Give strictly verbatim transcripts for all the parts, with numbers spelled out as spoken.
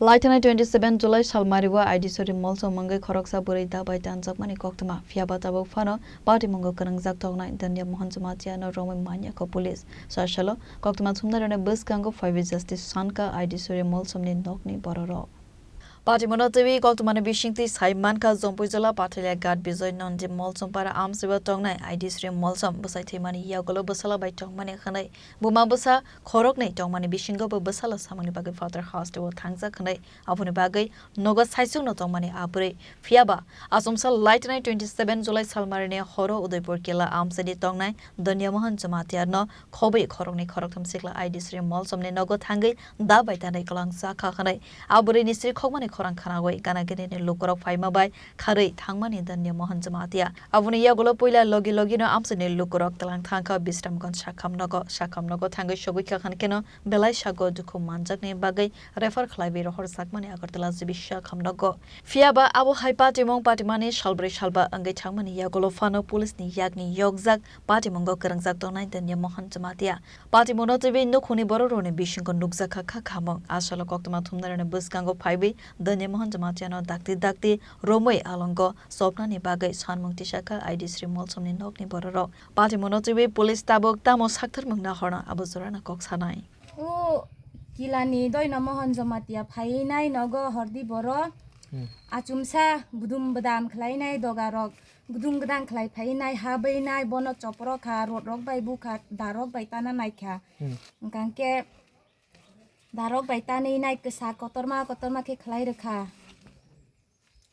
Laithani twenty seven July salmario Aidiswari Molsom wngwi khoroksa bwrwi dabai tanjakmani koktwma, phiyaba tabuk phano patimungo kwrwngjak tongnai Danya Mohan Jamatia no romwi manya kho police. Sasalo koktwma thumnairokni bwskango phaiwi Justice Sanka Aidiswari Molsomni nokni bororok. Patimungo twiwi koktwmani bisingtwi sai mankha Jompuijala Pathalia Ghat Bijoy Nandi Molsom para amswibo tongnai Aidiswari Molsom bwsai thwimani yagulo bwsala bai tongmani hwnwi buma bwsa khoroknwi tongmani bisingo bo bwsala samungni bagwi father hasteo thangjak hwnwi aboni bagwi nogo saichungno tongmani a bwrwi. Phiyaba achomsa laithani twenty seven July salmarini horo Udaipur kela amchaini tongnai Danya Mohan Jamatia no khobwi khoroknwi khoroktham sikla Aidiswari Molsomni nogo thangwi da bai tanwi kwlangjakha hwnwi a bwrwini sri khokmani khorang khnawi gana ginini lukurok phaima bai kharwi thangmani Danya Mohan Jamatia. Aboni yagulo puila logi logino amchaini lukurok tlang thangkha Bisramganj sakham nogo. Sakham nogo thangwi sogwikha hwnkhe no belai sago dukhu manjakni bagwi refer khlaiwi rohorjakmani Agartala G B sakham nogo. Phiyaba abo hai patimung patimani salbrwi salba wngwi thangmani yagulo phano police ni yakni yokjak patimungo kwrwngjak tongnai Danya Mohan Jamatia. Patimungno twiwi nukhungni bororokni bisingo nukjakha kha khamung. Asalo koktwma thumnairokni bwskango phaiwi Danya Mohan Jamatia no dakti dakti romwi alongo chopnani bagwi sanmung tisakha Aidiswari Molsomni nokni bororok. Patimungno twiwi police tabuk tamo sakthar mungna horno abo jorano kok sanai. O kilani doino Mohan Jamatia phainai nogo hordi boro. Hmm. Achumsa budum budam khlainai dogarok, budum gudam khlai phainai, habwinai, bono chopro kha, rot rok bai bukha, darok bai tana naikha. Hmm. Hwnkhe darok bai tanwi nai kwsa kotorma kotorma khe khlai rwkha.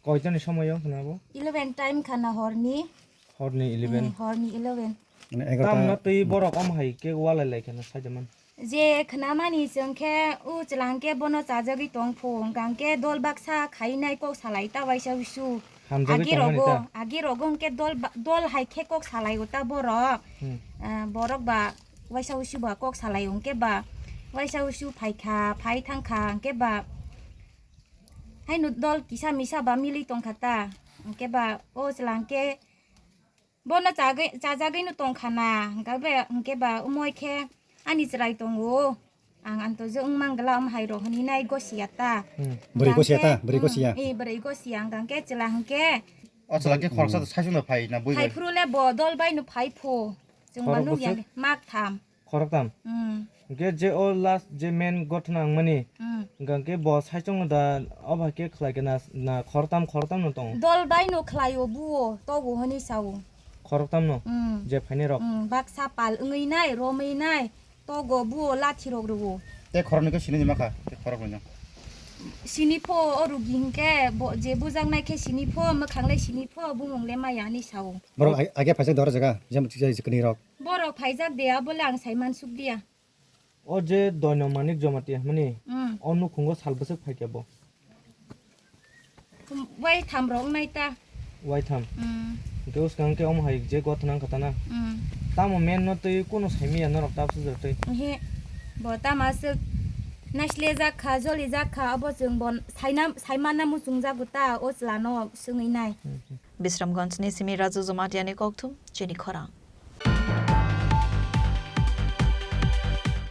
Koitani somoyo khna bo? Eleven time khana horni. Horni eleven? Eh, horni eleven. Mane egarota. Tamno twi borok om hai khe walai lai khana saidaman. Je khna mani chwng khe u chwlang khe bono chajagwi tong phu, hwnkha khe dol baksa khainai kok salai ta waisa usu. Hamjagwi tongmani ta? Agi rogo, agi rogo hwnkhe dol ba-, dol hai khe kok salai o ta borok. Hmm. Ah, borok ba waisa usu ba kok salai o hwnkhe ba waisa usu phai kha, phai thang kha hwnkhe ba Haino dol kisa misa ba milwi tongkha ta. Hwnkhe ba o chwlang khe bono chagwi, chajagwino tongkha na. Hwnkhe ba, hwnkhe ba omo hai khe ani chwrai tongo. Ang antojo wng mangla omo hai rok hwnwi nai gosiya ta. Hmm. Bwrwi gosiya ta, bwrwi gosiya. Hmm, eh, bwrwi gosiya hwnkha khe chwla hwnkhe. O chwla khe khoroksa to saichung no phai na bui bai. Phai phuru le bo dol bai no phai phu. Chwng ba nukya mak tham. Khoroktam? Hmm. Hwnkhe je o last je main gothna wngmani, hmm, hwnkhe bo saichung da o bai khe khlai khe na, na khoroktam, khoroktam no tongo? Dol bai no khlai o buo, togo hwnwi sa o. Khoroktam no? Hmm. Je phainai rok? Hmm, baksa pal wngwi nai, romwi nai, togo buo, lathi rok rwo. Tei khoroknwi khe sinini ma kha, tei khoroknwi no? Sini pho, o rugi hwnkhe bo, je bujaknai khe sini pho, mwkhang le sini pho, bumung le maya hwnwi sa o. Borok ag-, age phaijak doro jaga, jemon kisa kwrwi rok. Borok phaijak de, abo le ang sai mansuk diya. O je Doino Manik Jamatia hwnmani, hmm, o nukhungo sal bwswk phai khe bo? Wai tham rok wngnai ta. Wai tham? Hmm. Hwnkhe swkang khe omo hai je gothna wngkha ta na? Hmm. Tamo men no twi kuno saimanya norok ta bwsajak twi? Ehe. Bo tamo aswk naislejak kha, jolijak kha, abo chwng bo saina, saimanna muchungjago ta, o chwla no swngwi nai. Hmm, hmm. Bisramganj ni simi Raju Jamatia ni kokthum, chini khorang.